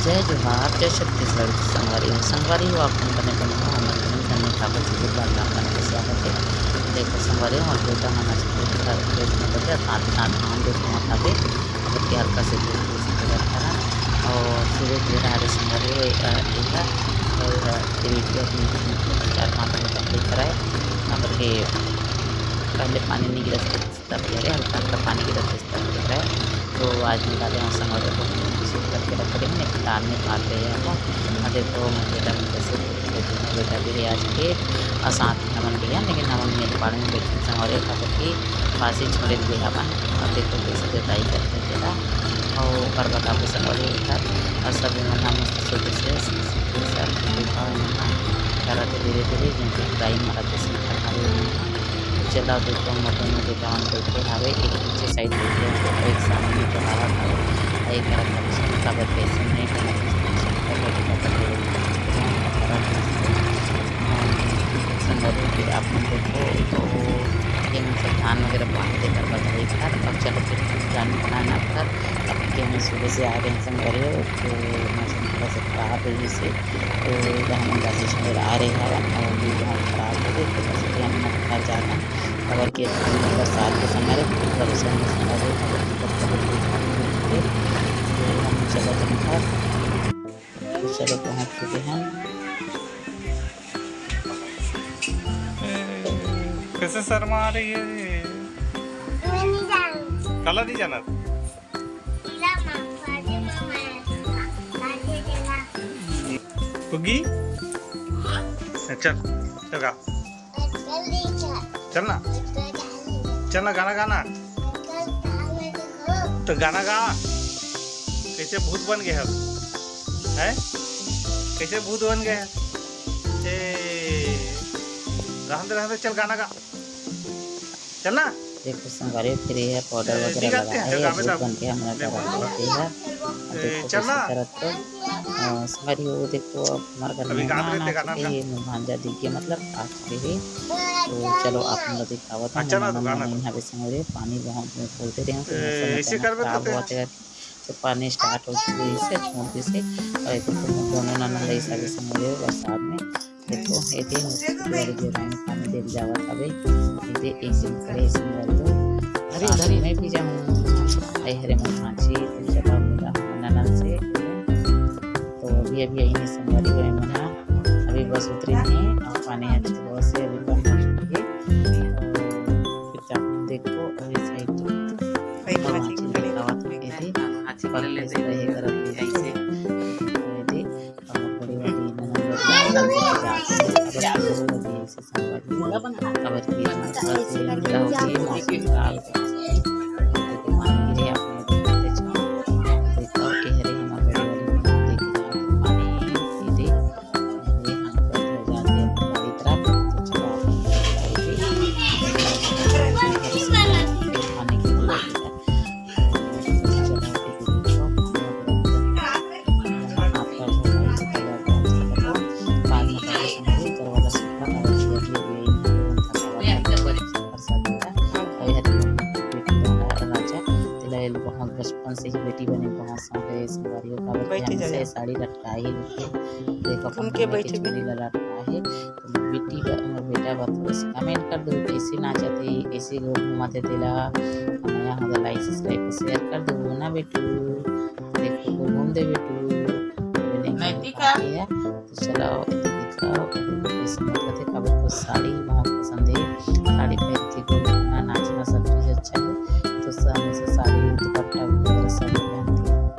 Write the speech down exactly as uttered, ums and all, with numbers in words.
जय जोहार, जय छत्तीसगढ़। संगवारी हो, संगवारी हो, आप मन बने बने हो, हमन बने बने, काबर छत्तीसगढ़ में आप मन के स्वागत है। देखो संगवारी हो, हमर बेटा मन आज खेत में बचे, साथ ही साथ हम भी पहुँच आते। अब तैयार कर से दूर दूर से तैयार करा। और सुबह के रहा रे संगवारी हो, ए, ए, ए, ए, ए, video अपने चार पाँच घंटा के कराए, काबर के पहले पानी नहीं गिरत तब गिरे, हल्का हल्का पानी गिरत तब गिरे। तो आज निकाले हैं संगवारी हो, शूट करके रख रही हूँ, एक दाल में काट रही हूँ। और देखो, मोर बेटा मन कैसे खेत में, बेटा भी है आज खेत, और साथ में हमन भी हैं, लेकिन हमन मेरे पाड़ में बैठे संगवारी हो, काबर कि बासी छोड़े दिए हवन। और देखो कैसे जोताई करते तेला, और ओकर बताबो संगवारी हो। और सब मन ह मस्त सुबह से सब देखा करत धीरे धीरे, क्योंकि टाइम मारत है, सीखा हवे। चला देखो, हम दोनों के गाँव बैठे हवे, एक पीछे साइड बैठे हवे, एक सामने चढ़ावा हवे, एक तरफ हम सब काबर कैसे नहीं करना, संगवारी फिर आप मन देखो तो ये मन सब धान वगैरह बांध देकर बताई था। अब चलो फिर जाने बनाना था। अब के हम सुबह से आ गए संगवारी हो, तो मौसम थोड़ा सा खराब है, इसे तो इधर हम बस स्टैंड आ रहे हैं और भी बहुत खराब हो गई, तो बस ये हम घर जाना। अगर के बरसात के समय रे, तो बरसात के समय रे, तो हम चला जाना। तो चलो पहुँच चुके हैं। कैसे शर्मा आ रही है ये? काला नहीं जाना। पुगी? चल, चल गा। चल ना। चल ना, गाना गाना। तो गाना गा। कैसे भूत बन गए हस? हैं? कैसे भूत बन गए हस? ए, रहन दे, रहन दे, चल गाना गा। चल ना। देखो संगवारी, फिर ये पाउडर ए, वगैरह निकालते हैं, लगाए, जब गावे भूत तब। बन के हमरा घर आ गए हैं। ए, देखो चल कैसे ना। करत तो, अ, संगवारी हो, देखो अब हमारे घर अभी में गावे मेहमान आ चुके हैं, भांजा दिख गया, मतलब आ चुके हैं। तो चलो आप लोग दिखावत हैं, अच्छा ना, तो गाना तो। यहाँ पे संगवारी पानी बहुत में बोलते रहे हैं, तो ए, मौसम ऐसे अचानक करबे तो खराब हुआ था, तो पानी स्टार्ट हो चुके हैं, इसे छोड़ दे से। और देखो दोनों ननद ऐसा भी संगवारी हो बरसात में। देखो, एदे मस्त पूरा जोरा में पानी देख जावत हवे। एदे एक दिन पहले ऐसे लग लो। अरे, साथ इधर ही। में भी जाऊँ। आई हरे मोर माची, तो चला मिला ननद से। तो अभी, अभी आई नहीं संगवारी हो मना। अभी बस उतरे नहीं और पानी अच्छे बहुत से अभी बंद हो चुकी है। तो फिर आप देखो, अभी साइड तो भाई, माची माची दिखावत है, एदे। माची ले ले, ले, ले, ऐसे। एदे। और बड़ी वाली ननद लोग भी आ गई, अगर शुरू हो गई ऐसे संगवारी। अगर ये संगवारी हो गई, मौसम खराब है। तो पानी गिरे, आप लोग देखते जाओ। देखो, ये हरे हमारे बड़ी वाली ननद लेके जाओ पानी, ये दे। ये हम लोग हो जाते हैं बड़ी तरफ। तो चलो, आप लोग पानी की तरफ। बहुत बचपन से ही बेटी बने, बहुत शौक है संगवारी हो, काबर कि बैठी हमेशा जा। ये साड़ी लटकाए ही रखे। देखो, उनके अपने बैठे के चूड़ी ला लटकाए है। तो बेटी बर, बेटा बर थोड़ा सा comment कर दो, कैसे नाचत है, कैसे गोड़ घुमाते तेला। नया हो तो like, subscribe, share कर दो ना बेटू। देखो, घूम दे बेटू। नहीं नैतिका। दिखाती है। तो चलो, दिखाओ, कैसे मतलब थे, काबर को साड़ी बहुत पसंद है। साड़ी